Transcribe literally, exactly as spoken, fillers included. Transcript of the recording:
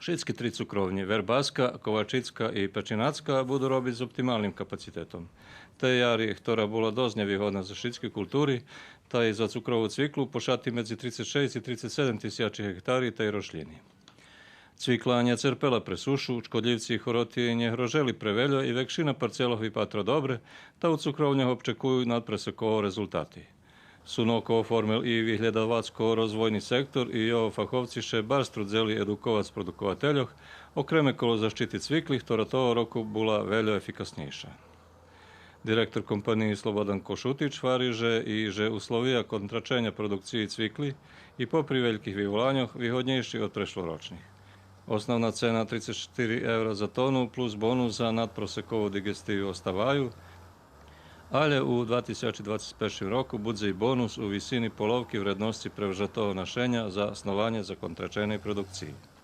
Шицки три цукровнї, вербаска, ковачицка и печинацка, буду робиц з оптималним капацитетом. Тей яри, хтора була досц нєвигодна за шицки култури, та и за цукрову цвиклу, пошати медзи трицец шейсц и трицец седем тисячи гектари тей рошлїни. Цвикла нє церпела пре сушу, шкодлївци и хороти нє грожели превельо и векшина парцелох випатра добре, та у цукровньох обчекую надпресекого резултати. Суноко оформел и виглєдовацко-розвойни сектор и його фаховци ше барз трудзели едуковац продуковательох, окреме коло защити цвикли, хтора того року була вельо ефикаснєйша. Директор компаниї Слободан Кошутич гвари же и же условия контраченя продукциї цвикли и попри вельких виволаньох вигоднєйши од прешлорочних. Основна цена трицец штири евра за тону плюс бонус за надпросекову диґестию оставаю, алє у два тисячи двацец першим року будзе и бонус у висини половки вредносци превжатого нашеня за снованє законтраченей продукциї.